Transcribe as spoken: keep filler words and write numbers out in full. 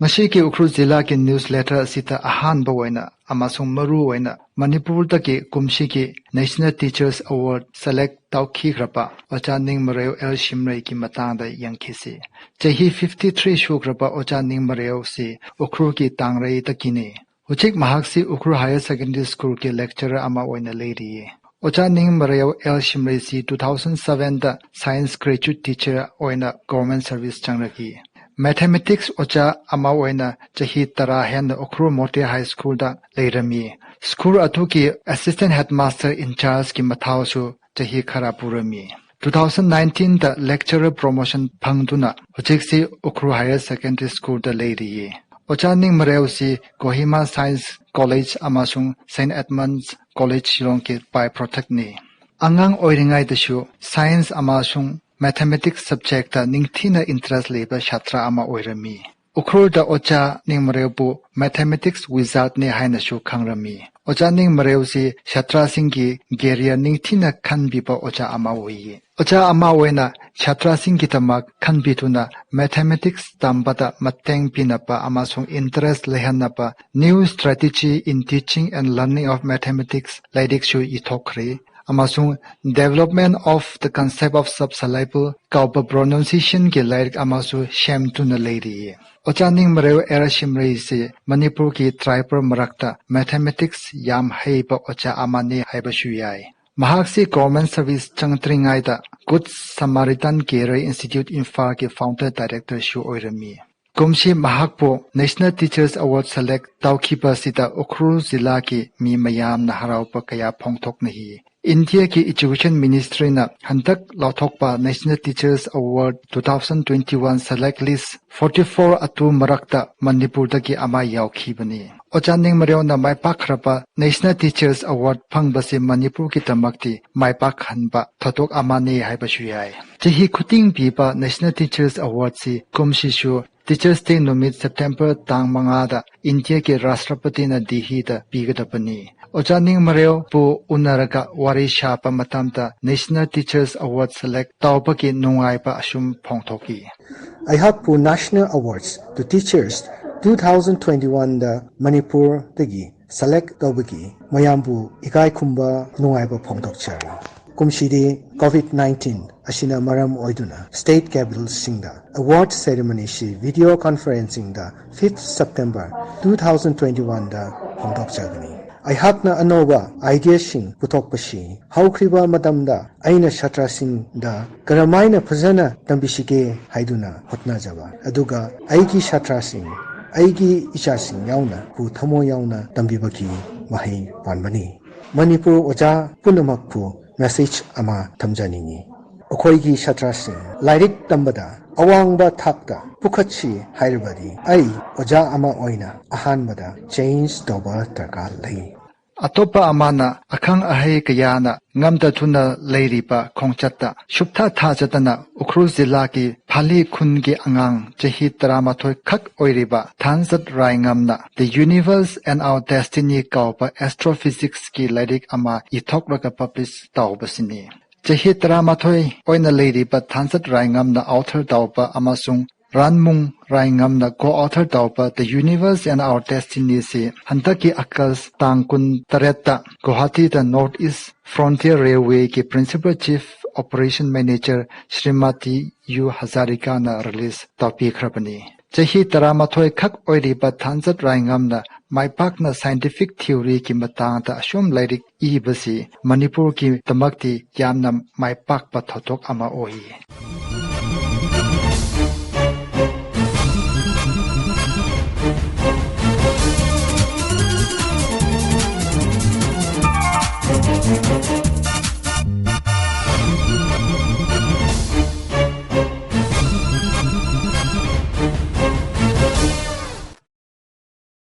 ꯃꯁꯤꯒꯤ ꯎꯈ꯭ꯔꯨꯜ ꯖꯤꯂꯥꯒꯤ news letter ꯑꯁꯤꯗ ꯑꯍꯥꯟꯕ ꯑꯣꯏꯅ ꯑꯃꯁꯨꯡ ꯃꯔꯨ ꯑꯣꯏꯅ ꯃꯅꯤꯄꯨꯔꯗꯒꯤ ꯀꯨꯝꯁꯤꯒꯤ National Teachers Award select ꯇꯧꯈꯤꯈ꯭ꯔꯕ ꯑꯣꯖꯥ ꯅꯤꯡꯃꯔꯦꯜ ꯑꯦꯜ ꯁꯤꯝꯔꯩꯒꯤ ꯃꯇꯥꯡꯗ ꯌꯦꯡꯈꯤꯁꯤ꯫ ꯆꯍꯤ fifty three ꯁꯨꯈ꯭ꯔꯕ ꯑꯣꯖꯥ ꯅꯤꯡꯃꯔꯦꯜꯁꯤ ꯎꯈ꯭ꯔꯨꯜꯒꯤ ꯇꯥꯡꯔꯩꯗꯒꯤꯅꯤ꯫ ꯍꯧꯖꯤꯛ ꯃꯍꯥꯛꯁꯤ ꯎꯈ꯭ꯔꯨꯜ Higher Secondary Schoolꯒꯤ lecturer ꯑꯃ ꯑꯣꯏꯅ ꯂꯩꯔꯤꯌꯦ꯫ ꯑꯣꯖꯥ ꯅꯤꯡꯃꯔꯦꯜ ꯑꯦꯜ ꯁꯤꯝꯔꯩꯁꯤ two thousand sevenꯗ science graduate teacher ꯑꯣꯏꯅ government service ꯆꯪꯂꯛꯏ꯫ Mathematics ꯑꯣꯖꯥ ꯑꯃ ꯑꯣꯏꯅ ꯆꯍꯤ ꯇꯔꯥ ꯍꯦꯟꯅ ꯎꯈ꯭ꯔꯨꯜ ꯃꯣꯇꯦ High Schoolꯗ ꯂꯩꯔꯝꯃꯤ꯫ School ꯑꯗꯨꯒꯤ assistant headmaster in chargeꯒꯤ ꯃꯊꯧꯁꯨ ꯆꯍꯤ ꯈꯔ ꯄꯨꯔꯝꯃꯤ꯫ Two thousand nineteenꯗ lecturer promotion ꯐꯪꯗꯨꯅ ꯍꯧꯖꯤꯛꯁꯤ ꯎꯈ꯭ꯔꯨꯜ Higher Secondary Schoolꯗ ꯂꯩꯔꯤꯌꯦ꯫ ꯑꯣꯖꯥ ꯅꯤꯡꯃꯔꯦꯜꯁꯤ ꯀꯣꯍꯤꯃꯥ Science College ꯑꯃꯁꯨꯡ Saint Edmund's College Shillongꯒꯤ byproductꯅꯤ꯫ ꯑꯉꯥꯡ ꯑꯣꯏꯔꯤꯉꯩꯗꯁꯨ science ꯑꯃꯁꯨꯡ mathematics subjectꯇ ꯅꯤꯡꯊꯤꯅ interest ꯂꯩꯕ ꯁꯥꯇ꯭ꯔ ꯑꯃ ꯑꯣꯏꯔꯝꯃꯤ꯫ ꯎꯈ꯭ꯔꯨꯜꯗ ꯑꯣꯖꯥ ꯅꯤꯡꯃꯔꯦꯜꯕꯨ mathematics wizardꯅꯤ ꯍꯥꯏꯅꯁꯨ ꯈꯪꯔꯝꯃꯤ꯫ ꯑꯣꯖꯥ ꯅꯤꯡꯃꯔꯦꯜꯁꯤ ꯁꯥꯇ꯭ꯔꯁꯤꯡꯒꯤ career ꯅꯤꯡꯊꯤꯅ ꯈꯟꯕꯤꯕ ꯑꯣꯖꯥ ꯑꯃ ꯑꯣꯏꯌꯦ꯫ ꯑꯣꯖꯥ ꯑꯃ ꯑꯣꯏꯅ ꯁꯥꯇ꯭ꯔꯁꯤꯡꯒꯤꯗꯃꯛ ꯈꯟꯕꯤꯗꯨꯅ mathematics ꯇꯝꯕꯗ ꯃꯇꯦꯡ ꯄꯤꯅꯕ ꯑꯃꯁꯨꯡ interest ꯂꯩꯍꯟꯅꯕ New Strategy in Teaching and Learning of Mathematics ꯂꯥꯏꯔꯤꯛꯁꯨ ꯏꯊꯣꯛꯈ꯭ꯔꯦ꯫ ꯑꯃꯁꯨꯡ Development of the Concept of Subsyllable ꯀꯧꯕ pronunciationꯒꯤ ꯂꯥꯏꯔꯤꯛ ꯑꯃꯁꯨ ꯁꯦꯝꯗꯨꯅ ꯂꯩꯔꯤꯌꯦ꯫ ꯑꯣꯖꯥ ꯅꯤꯡꯃꯔꯦꯜ ꯑꯦꯜ ꯁꯤꯝꯔꯩꯁꯤ ꯃꯅꯤꯄꯨꯔꯒꯤ tribal ꯃꯔꯛꯇ mathematics ꯌꯥꯝ ꯍꯩꯕ ꯑꯣꯖꯥ ꯑꯃꯅꯤ ꯍꯥꯏꯕꯁꯨ ꯌꯥꯏ꯫ ꯃꯍꯥꯛꯁꯤ government service ꯆꯪꯗ꯭ꯔꯤꯉꯩꯗ Good Samaritan Career Institute ꯏꯝꯐꯥꯜꯒꯤ founder directorꯁꯨ ꯑꯣꯏꯔꯝꯃꯤ꯫ ꯀꯨꯝꯁꯤ ꯃꯍꯥꯛꯄꯨ National Teachers Award select ꯇꯧꯈꯤꯕꯁꯤꯗ Ukhrul ꯖꯤꯂꯥꯒꯤ ꯃꯤ ꯃꯌꯥꯝꯅ ꯍꯔꯥꯎꯕ ꯀꯌꯥ ꯐꯣꯡꯗꯣꯛꯅꯈꯤ꯫ ꯏꯟꯗꯤꯌꯥꯒꯤ Education Ministryꯅ ꯍꯟꯗꯛ ꯂꯥꯎꯊꯣꯛꯄ National Teachers Award two thousand twenty one select list forty four ꯑꯗꯨ ꯃꯔꯛꯇ ꯃꯅꯤꯄꯨꯔꯗꯒꯤ ꯑꯃ ꯌꯥꯎꯈꯤꯕꯅꯤ꯫ ꯑꯣꯖꯥ ꯅꯤꯡꯃꯔꯦꯜꯅ ꯃꯥꯏ ꯄꯥꯛꯈ꯭ꯔꯕ National Teachers Award ꯐꯪꯕꯁꯤ ꯃꯅꯤꯄꯨꯔꯒꯤꯗꯃꯛꯇꯤ ꯃꯥꯏ ꯄꯥꯛꯍꯟꯕ ꯊꯧꯗꯣꯛ ꯑꯃꯅꯤ ꯍꯥꯏꯕꯁꯨ ꯌꯥꯏ꯫ ꯆꯍꯤ ꯈꯨꯗꯤꯡ ꯄꯤꯕ National Teachers Awardꯁꯤ ꯀꯨꯝꯁꯤꯁꯨ Teachers' Day ꯅꯨꯃꯤꯠ September ꯇꯥꯡ ꯃꯉꯥꯗ ꯏꯟꯗꯤꯌꯥꯒꯤ ꯔꯥꯁꯇ꯭ꯔꯄꯇꯤꯅ ꯗꯤꯜꯂꯤꯗ ꯄꯤꯒꯗꯕꯅꯤ꯫ ꯑꯣꯖꯥ ꯅꯤꯡꯃꯔꯦꯜꯕꯨ ꯎꯅꯔꯒ ꯋꯥꯔꯤ ꯁꯥꯕ ꯃꯇꯝꯗ National Teachers Award select ꯇꯧꯕꯒꯤ ꯅꯨꯡꯉꯥꯏꯕ ꯑꯁꯨꯝ ꯐꯣꯡꯗꯣꯛꯈꯤ꯫ ꯑꯩꯍꯥꯛꯄꯨ National Awards to Teachers two thousand twenty-one ꯗ ꯃꯅꯤꯄꯨꯔꯗꯒꯤ select ꯇꯧꯕꯒꯤ ꯃꯌꯥꯝꯕꯨ ꯏꯀꯥꯏ ꯈꯨꯝꯕ ꯅꯨꯡꯉꯥꯏꯕ ꯐꯣꯡꯗꯣꯛꯆꯔꯤ꯫ ꯀꯨꯝꯁꯤꯗꯤ COVID nineteen ꯑꯁꯤꯅ ꯃꯔꯝ ꯑꯣꯏꯗꯨꯅ state capitalꯁꯤꯡꯗ award ceremonyꯁꯤ video conferencingꯗ fifth September two thousand twenty-one ꯗ ꯐꯣꯡꯗꯣꯛꯆꯒꯅꯤ꯫ ꯑꯩꯍꯥꯛꯅ ꯑꯅꯧꯕ ideaꯁꯤꯡ ꯄꯨꯊꯣꯛꯄꯁꯤ ꯍꯧꯈ꯭ꯔꯤꯕ ꯃꯇꯝꯗ ꯑꯩꯅ ꯁꯥꯇ꯭ꯔꯁꯤꯡꯗ ꯀꯔꯝꯍꯥꯏꯅ ꯐꯖꯅ ꯇꯝꯕꯤꯁꯤꯒꯦ ꯍꯥꯏꯗꯨꯅ ꯍꯣꯠꯅꯖꯕ, ꯑꯗꯨꯒ ꯑꯩꯒꯤ ꯁꯥꯇ꯭ꯔꯁꯤꯡ, ꯑꯩꯒꯤ ꯏꯆꯥꯁꯤꯡ ꯌꯥꯎꯅ ꯄꯨ ꯊꯃꯣꯏ ꯌꯥꯎꯅ ꯇꯝꯕꯤꯕꯒꯤ ꯃꯍꯩ ꯄꯥꯟꯕꯅꯤ꯫ ꯃꯅꯤꯄꯨꯔ ꯑꯣꯖꯥ ꯄꯨꯝꯅꯃꯛꯄꯨ message ꯑꯃ ꯊꯝꯖꯅꯤꯡꯏ꯫ ꯑꯩꯈꯣꯏꯒꯤ ꯁꯥꯇ꯭ꯔꯁꯤꯡ ꯂꯥꯏꯔꯤꯛ ꯇꯝꯕꯗ ꯑꯋꯥꯡꯕ ꯊꯥꯛꯇ ꯄꯨꯈꯠꯁꯤ ꯍꯥꯏꯔꯕꯗꯤ ꯑꯩ ꯑꯣꯖꯥ ꯑꯃ ꯑꯣꯏꯅ ꯑꯍꯥꯟꯕꯗ change ꯇꯧꯕ ꯗꯔꯀꯥꯔ ꯂꯩ꯫ ꯑꯇꯣꯞꯄ ꯑꯃꯅ ꯑꯈꯪ ꯑꯍꯩ ꯀꯌꯥꯅ ꯉꯝꯗꯗꯨꯅ ꯂꯩꯔꯤꯕ ꯈꯣꯡꯆꯠꯇ ꯁꯨꯞꯊꯥ ꯊꯥꯖꯗꯅ ꯎꯈ꯭ꯔꯨꯜ ꯖꯤꯂꯥꯒꯤ ꯐꯥꯂꯤ ꯈꯨꯟꯒꯤ ꯑꯉꯥꯡ ꯆꯍꯤ ꯇꯔꯥꯃꯥꯊꯣꯏ ꯈꯛ ꯑꯣꯏꯔꯤꯕ ꯊꯥꯟꯖꯠ ꯔꯥꯏꯉꯝꯅ The Universe and Our Destiny ꯀꯧꯕ astrophysicskꯤ ꯂꯥꯏꯔꯤꯛ ꯑꯃ ꯏꯊꯣꯛꯂꯒ publish ꯇꯧꯕꯁꯤꯅꯤ꯫ ꯆꯍꯤ ꯇꯔꯥꯃꯥꯊꯣꯏ ꯑꯣꯏꯅ ꯂꯩꯔꯤꯕ ꯊꯥꯟꯖꯠ ꯔꯥꯏꯉꯝꯅ author ꯇꯧꯕ ꯑꯃꯁꯨꯡ ꯔꯥꯟꯃꯨꯡ ꯔꯥꯏꯉꯝꯅ co-author ꯇꯧꯕ The Universe and Our Destinyꯁꯤ ꯍꯟꯗꯛꯀꯤ August ꯇꯥꯡ ꯀꯨꯟ ꯇꯔꯦꯠꯇ ꯒꯨꯋꯥꯍꯥꯇꯤꯗ North East Frontier Railwayꯒꯤ Principal Chief Operation Manager Shrimati U ꯍꯖꯥꯔꯤꯀꯥꯅ release ꯇꯧꯕꯤꯈ꯭ꯔꯕꯅꯤ꯫ ꯆꯍꯤ ꯇꯔꯥꯃꯥꯊꯣꯏ ꯈꯛ ꯑꯣꯏꯔꯤꯕ ꯊꯥꯟꯖꯠ ꯔꯥꯏꯉꯝꯅ ꯃꯥꯏ ꯄꯥꯛꯅ scientific theoryꯒꯤ ꯃꯇꯥꯡꯗ ꯑꯁꯨꯝ ꯂꯥꯏꯔꯤꯛ ꯏꯕꯁꯤ ꯃꯅꯤꯄꯨꯔꯒꯤꯗꯃꯛꯇꯤ ꯌꯥꯝꯅ ꯃꯥꯏ ꯄꯥꯛꯄ ꯊꯧꯗꯣꯛ ꯑꯃ ꯑꯣꯏ꯫